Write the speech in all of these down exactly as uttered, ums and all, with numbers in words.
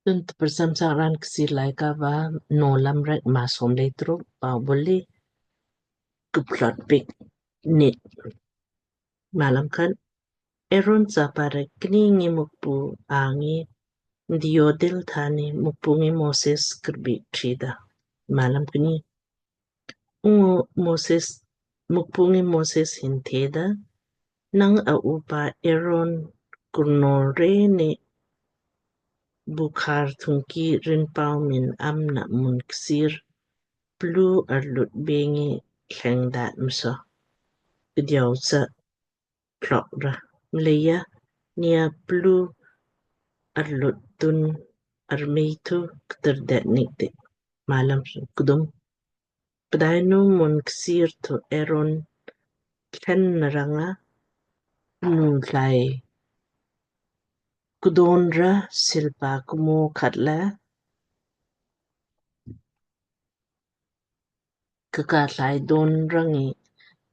Tun tprcham saraan Kchiir Laaika va Nowlamrek maa somle truk. Pau buli kuplat piik nit. Malam khat. Aaron chapa rek kni ngi Mukpu angi diodil thani Mukpu ngi Moses krbi trida. Malam kni. Ungu Moses, Mukpu ngi Moses hin theda, nang a upa Aaron kurnol re ni bukhar thungki rinpau min amna mun kchiir plu arlut bengi thleng dat mso. Kdiau cha plok ra. Mleija nia plu arlut tun armei thu kter det nik di. Malam kdum. Pdainu mun kchiir thu Aaron thlen naranga nu tlai kdon ra silpa kmo khat le kaka tlai don rangi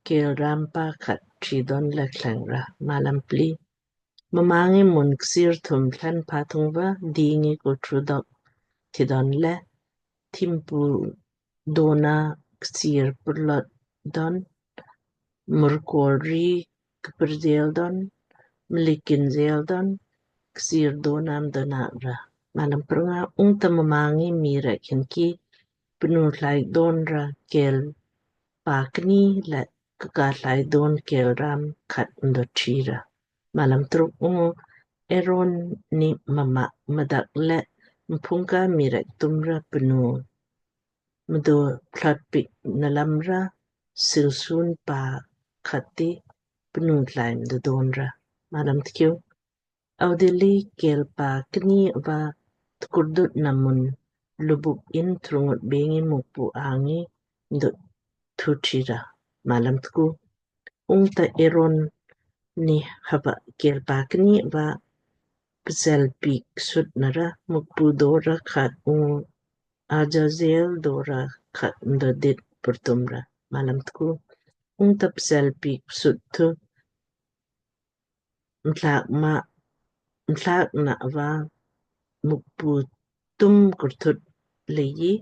kel rampa khat tri don le thleng ra. Malam pli. Mma ngi mun kchiir thum thlen pathung va dingi kutru dok tidon le thimpu dona kchiir purlot don murkol ri kpir jel don mlikin jel don kchiir dona mdona ra. Malam prnga. Ungta mma ngi mii rek hin ki pnu tlai don ra kel pakni le kaka tlai don kel ram khat mdo tri ra. Malam truk. Ungu Aaron ni mma mdak le mphungka mii rek tum ra pnu mdo plat piik nalam ra silsun pa khat ti pnu tlai mdo don ra. Malam tkiu. Audili kel pakni va tkurdut namun lubuk in trungut bengi Mukpu angi mdo thu tri ra. Malam tku. Ungta Aaron ni hava kel pakni va psel piik sut nara Mukpu dora khat ungu Azazel dora khat mdo dit purtum ra. Malam tku. Ungta psel piik sut thu mtlak ma mtlak na va Mukpu tum kurthut leiji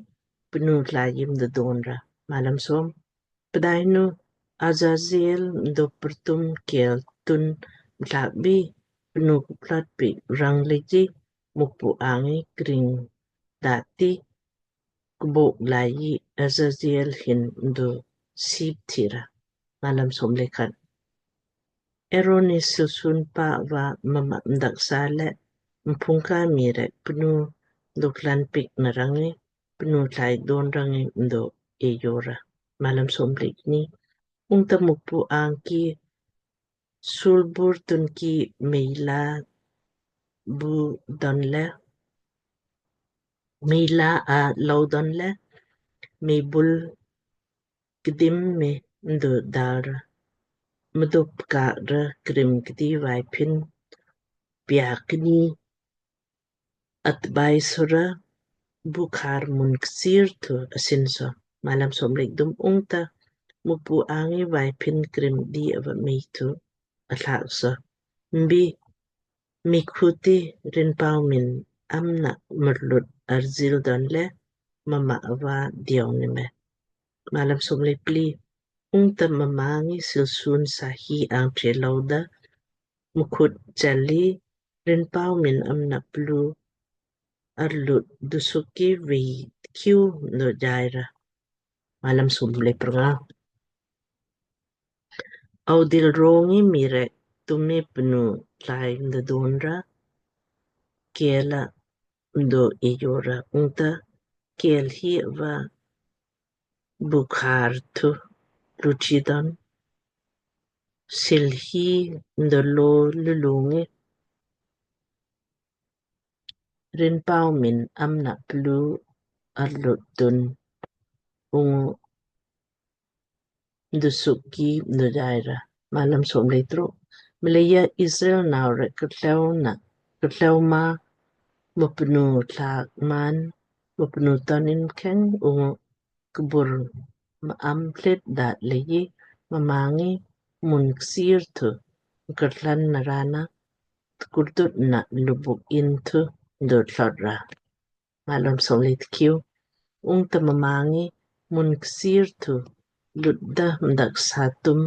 pnu tlai mdo don ra. Malam som. Pdainu Azazel mdo purtum kel tun mtlak bi pnu kuplat piik rang leiji Mukpu angi kring dati kubok laiji Azazel hin mdo sip thi ra. Malam som le khat. Aaron ni silsun pa va mma mdak sa le mphungka mii rek pnu mdo klan piik narangi pnu tlai don rangi mdo ejo ra. Malam som le kni. Ungta Mukpu ang ki sulbur tun ki meila bu don le meila a lou don le meibul kdim me mdo dal ra mdo pka ra krim kdi vaipin piakni atbai sura bukhar mun kchiir thu asin so. Malam som le kdum. Ungta Mukpu angi vaipin krim di ava mei thu atlak so. Mbi mikhuti rinpau min amna murlut arjil don le mma ava diau ni me. Malam som le pli. Ungta mma ngi silsun sahi ang tre louda mkhut chali rinpau min amna plu arlut dusuki vei kiu mdo jai ra. Malam som le prnga. Audil rongi mii rek tumi pnu tlai mdo don ra kela mdo ejo ra. Ungta kel hi va bukhar thu luchi don sil hi mdo lo lulungi rinpau min amna plu arlut tun ungu mdo suk ki mdo jai ra. Malam som le truk. Mleija Israel nau rek ktleu na ktleu ma mupnu tlak man mupnu ton in kheng ungu kbur ma am plet dat leiji mma ngi mun kchiir thu mkartlan narana tkurdut na lubuk in thu do tlot ra. Malam somlei tkiu. Ungta mma ngi mun kchiir thu lutda mdak sa tum,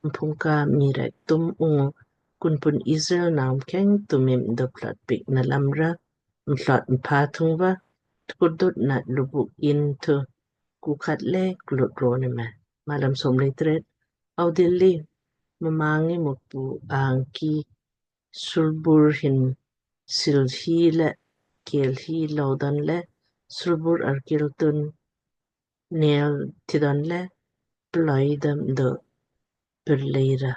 mphungka mii rek tum ungu kunpun Israel nau mkheng tummi mdo tlot piik na lam ra mtlot mpha thung va tkurdut na lubuk inn thu kukhat le klut ro ni me. Malam somlei tret. Audilli mma ngi Mukpu angki sulbur hin silhi le kelhi lou don le sulbur arkil tun nel thi don le ploi dam do perlei ra.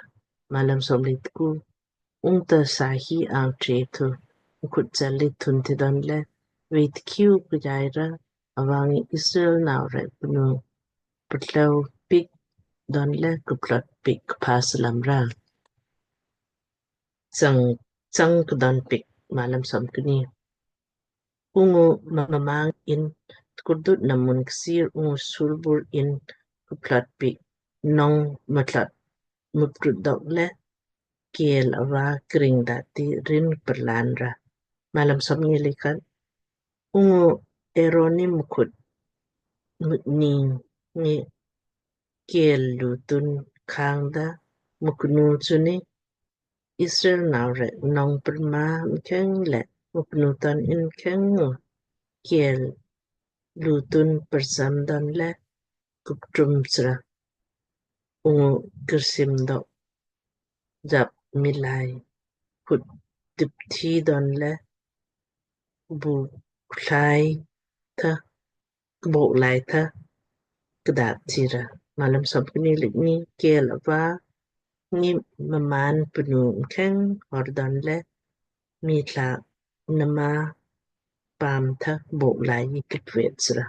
Malam somlei tku. Ungta sahi ang tre thu mkhut chali thun thi don le vei tkiu kujai ra ava ngi Israel nau rek pnu ptleu piik don le kuplot piik kpha slam ra. Chang, chang kdon piik. Malam somkni. Ungu mma ngi tkurdut na mun kchiir ungu sulbur in kuplot piik nong mtlot muptrut dok le kel ava kring dati rin perlan ra. Malam somkni le khat. Ungu Eron ni mkhut mukni ngi kel lu tun khang da muknu chuni Israel nau rek nong perma mkheng le muknu ton in mkheng ngu kel lu tun persam don le kuptrum sra ungu kirsim dok jap milai khut dipthi don le bu klai tha kbok lai tha kdap thi ra. Malam somkni le kni. Kel ava ngi mmaan pnu mkheng hor don le mii tla nama paam tha kbok lai i kitvet sra.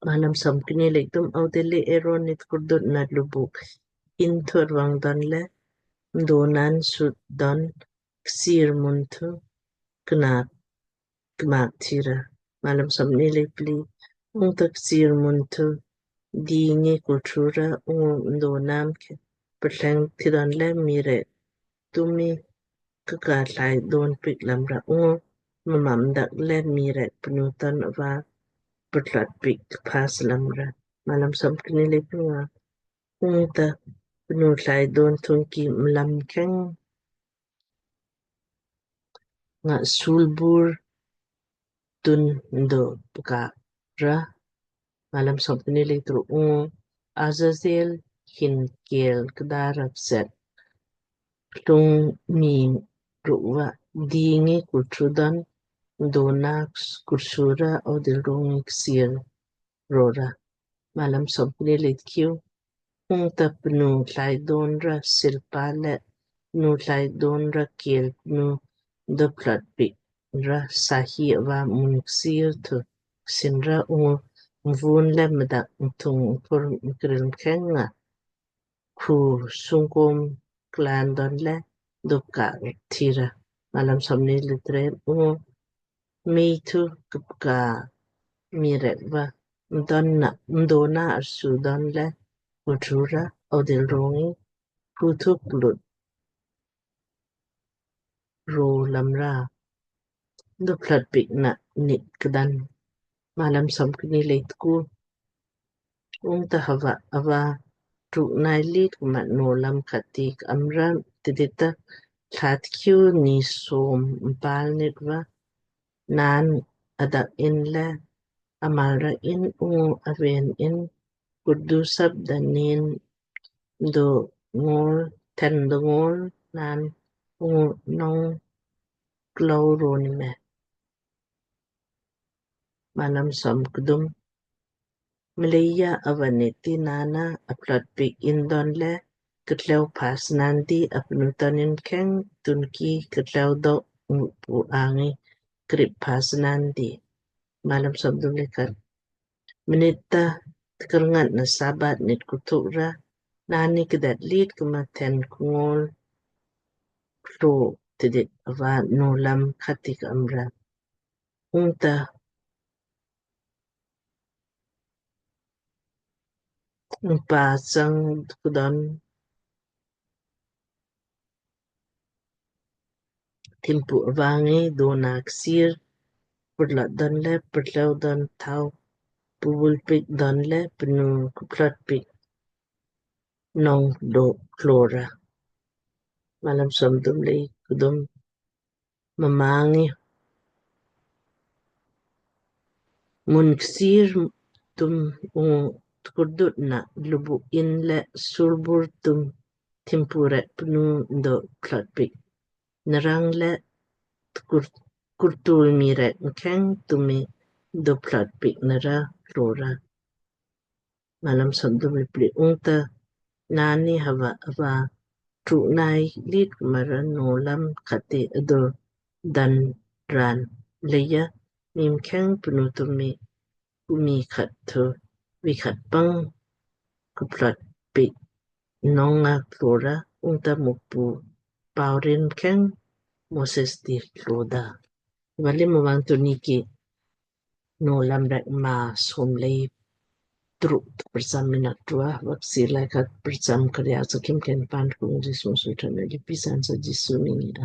Malam somkni le kthum. Audilli Eron ni tkurdut na lubuk inn thu arvang don le mdo nan sut don kchiir mun thu knak kmak thi ra. Malam somkni le pli. Ungta kchiir mun thu dii ngi kulthu ra ungu mdo nam ke perleng thi don le mii rek tummi kaka tlai don piik lam ra ungu mma mdak le mii rek pnu ton ava pertlot piik kpha slam ra. Malam somkni le pnga. Ungta pnu tlai don thungki mlam kheng nga sulbur tun do pka ra. Malam somkni le truk. Ungu Azazel hin kel kdar ra set klung mii rukva dii ngi kulthu don mdo na kulthu ra audil rongi kchiir ro ra. Malam somkni le tkiu. Ungta pnu tlai don ra silpa le pnu tlai don ra kel pnu do plot piik ra sahi ava mun kchiir thu ksin ra ungu mvun le mdak mthung mphur mkril mkheng nga khu sungkom klan don le dopka thi ra. Malam somkni le tret. Ungu mei thu kpka mii rek va mdo na mdo na arsu don le kulthu ra audil rongi khu thu klut ro lam ra. Do plot piik na nit kdan. Malam somkni le tku. Ungta hava ava truk nai lit kma nowlam khat ti ka'am ra tidit ta tla tkiu ni som mpal nit va naan adak in le amal ra in ungu aven in kurdu sap da nin do ngol ten do ngol naan ungu nong klau ro ni me. Malam somkdum. Mleija ava nit ti naan na aplot piik in don le ktleu pas naan di apnu ton in kheng tunki ktleu dok Mukpu angi krip pas naan di. Malam somkdum le khat. Mnit ta tkarngat na Sabat nit kutuk ra naan ni kdat lit kma ten kungol klo tidit ava nowlam khat ti ka'am ra. Ungta ungpa chang kdon thimpu ava ngi dona ksir purlat don le purlau don thau pubul pik don le pnu kuplat pik nong do klora. Malam somdum le kudum mamangi mun ksir tum ungu tkurdut na lubu in le sulbur tum thimpu rek pnu do plat pik narang le kurtul mi rek mkheng tumi do plat pik nara klora. Malam somdum le pli ungta nani hava ava truk nai lit mara nolam khat ti ado dan ran leya mim kheng pnu tumi kumi khat thu vi khat pang kuplat pik nonga klora ungta Mukpu paurin kheng Moses ti kloda. Vali mawang tuniki nolam rek ma som lei truk prcham mina tua vaksi lai khat prcham karya sakim ken pan kung Jisu sutra na lipi san sa Jisu ni